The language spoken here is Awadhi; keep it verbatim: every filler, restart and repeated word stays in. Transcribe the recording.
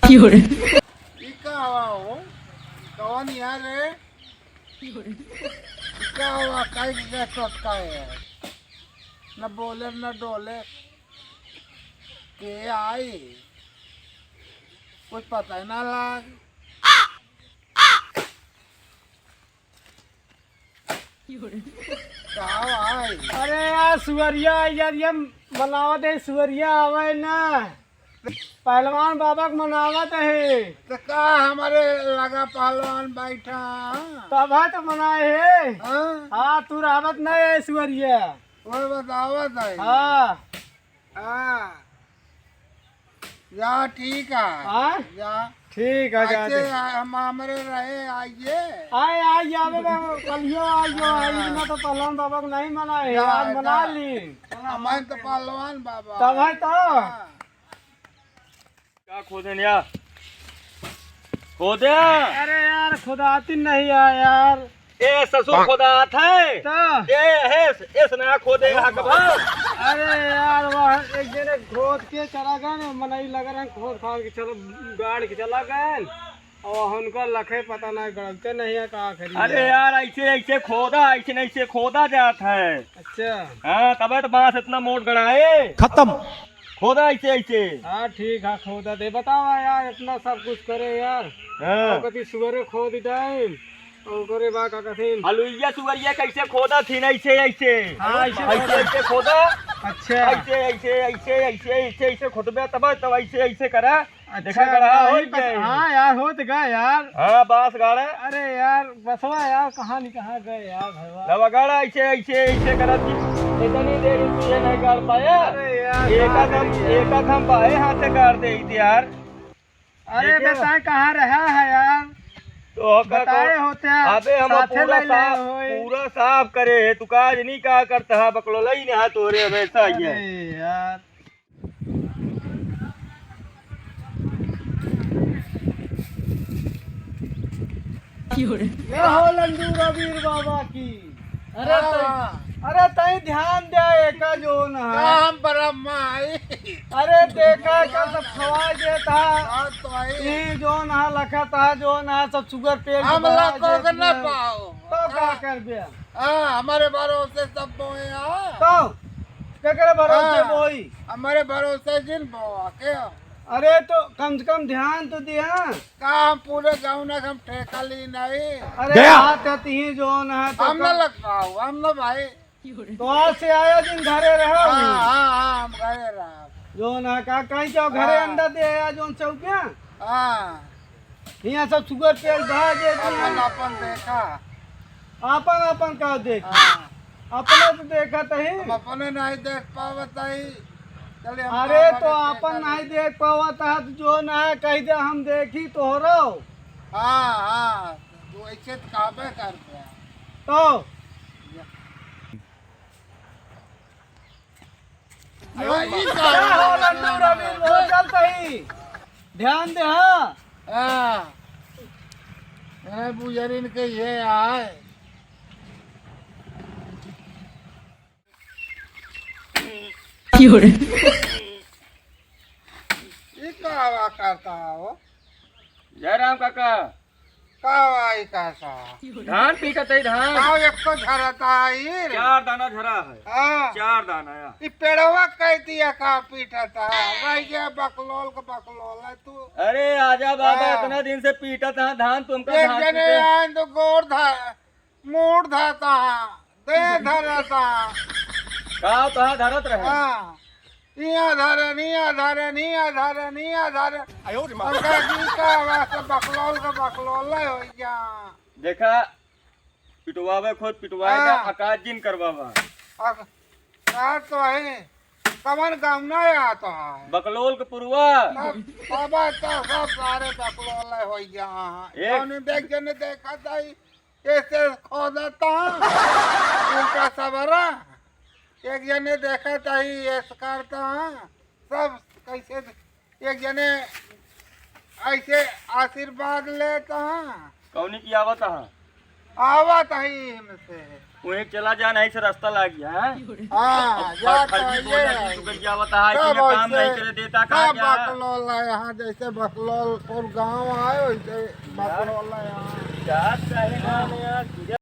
क्यों रे? ई का हवा हो? कौन यहाँ रे? ई का हवा? काहे के गैस लटका है? न बोले न डोले। के आई? कुछ पता ही ना लाग। का भाई? अरे यार, सुअरिया, यार, ये मनावा दे, सुअरिया आवे ना। पहलवान बाबा के मनावत है। तो का हमारे लगा पहलवान बैठा? तब है तो मनाए है। हाँ? हाँ, तू रहबत नहीं है, सुअरिया। वो बतावत है। हाँ। हाँ। जा, ठीक है। हाँ? जा। ठीक है, जा ऐसे दे। आ, हम हमरे रहे, आइए। आए, आए, आवे बा, कलियो आइयो, हाँ। इतना तो पहलवान बाबा को नहीं मना है, जा, आज मना जा। ली। हमारे तो पहलवान बाबा। तब है तो। हाँ। का खोदे यार? खोदे। अरे यार, खोदाती नहीं है यार। ए ससुर, खोदात है। का? ए, एस, एस ना खोदे यहाँ का भाव। अरे यार, वह एक जने खोद के चला गए ना, मनई लग रहे हैं, खोद खाद के चलो, गाड़ के चला गए। और उनका लखे पता नहीं, गड़ते नहीं है, का करी अरे यार। यार, ऐसे, ऐसे खोदा, ऐसे नहीं, ऐसे खोदा जात है। अच्छा। हाँ, तबे तो बांस इतना मोट गड़ा है। खत्म। खोदा ऐसे, ऐसे। हाँ, ठीक है, खोदा दे। बतावा यार, इतना सब कुछ करे यार। हाँ। और कभी सुअरे खोद जाए, और ओकरे बाद का कथिन? हलुइया सुअरिया कैसे खोदा थी ना, ऐसे, ऐसे। हाँ, ऐसे ऐसे, खोदा। ऐसे खोदा। अच्छा। ऐसे, ऐसे, ऐसे, ऐसे, ऐसे, ऐसे खोदबे तब, तब ऐसे, ऐसे करा। अच्छा, देखा गड़ा नहीं होई पता। गए। हाँ यार, होत गा यार। हाँ, बांस गाड़ा। अरे यार, बसवा यार, कहाँ नहीं कहाँ गए यार, भैया। लवा गाड़ा ऐसे, ऐसे, ऐसे करत थी। इतनी देर तू ये नहीं गाड़ पाया। अरे यार, एका का दम, करी यार? एका दम बाएं हाथ से गाड़ दे थी यार। अरे देखे? बेटा, कहाँ रहा है यार? तो का बताए कर-, होते हैं, अबे हम साथे पूरा ले ले साफ, होए। पूरा साफ करे है। तू काज नहीं का करता है, बकलोला ही नहीं है तोरे हमेशा ये। अरे यार। क्यों रे? जय हो लंडू रवीर बाबा की। अरे हाँ। तई, अरे तई ध्यान दे, एका जोन है। राम ब्रह्मा आई। अरे देखा का सब खवा देता। बात तो आई। ई जोन है, लखत है, जोन है, सब सुअर पेट हम बढ़ा लोग को देती ना है। पाओ। तो का करबे? हाँ, हमारे भरोसे सब बोए हैं। तो केकरे भरोसे हाँ, बोई? हमारे भरोसे जिन बोआ के। अरे तो कम से कम ध्यान तो दिया। का हम पूरे गाँव ना हम ठेका ली नहीं। अरे गया। बात है तीन जोन है तो हम ना कम लग पाओ, हम ना भाई। तो आज से आया दिन घरे रहा हाँ, हुई। हाँ, हाँ, हम घरे रहा। जोन है का कहीं जाओ घरे हाँ। अंडा दे आया जोन चौकिया। हाँ। हियाँ सब सुअर पेट बहा दे अपन, दिया। अपन देखा। आपन, आपन का देखी? हाँ। अपने तो देखत ही। हम अपने नहीं देख पावत ही। चले हम अरे बाबा तो के आपन देखा नहीं दे। देख पावत है तो जोन है कह दे हम देखी तोहरो। हाँ, हाँ, तो ऐसे तो काबे कर दे। तो? या। अरे ई का हो लंडू रवीन, वो चल सही। ध्यान दे, हाँ। हाँ। अरे बुजरिन के ये आए। क्यों रे? ई का आवा करता हो? जयराम काका। का आवा ई का सा? धान पीटत है, धान। का एक तो झरता है ई रे। चार दाना झरा है। हाँ। चार दाना या। ई पेड़वा कह दिया का पीटत है? रह गया बकलोल के बकलोल है तू। अरे आजा बाबा, हाँ। इतना दिन से पीटत है धान, तुमका एक धान जने पीटे। आए तो गोड़ धा-, मूड़ धाता है, दे धरता है। का तो है धरत रहे? हाँ। इहाँ धरे, निहाँ धरे, निहाँ धरे, निहाँ धरे। आयो रे माँ। हमका की का बा, सब बकलोल के बकलोल हो गया। देखा, पिटवावे खुद पिटवाए का, हाँ। अकाज जिन करवावा। अब का तो है, कवन गाँव ना आता है? बकलोल के पुरवा। सब बाबा तो सब सारे बकलोल हो गया। एक कौन देख जने देखा था, ऐसे खोदता, उल्टा सवारा। एक जने देखत ही, ऐसे करता, सब कैसे एक जने ऐसे आशीर्वाद लेता। कौनी की आवत है? आवत है इनसे। वहीं चला जा, नहीं से रास्ता लाग गया है। हाँ, अब जात फर्जी है बोल ये रही, है। तू कहीं क्या बता है कि सब मैं काम ऐसे, नहीं करे देता, कहा सब क्या? बकलोल है यहाँ, जैसे बकलोलपुर गाँव आए, वैसे बकलोल है यहाँ। यार, चाहे ना, यार, तुझे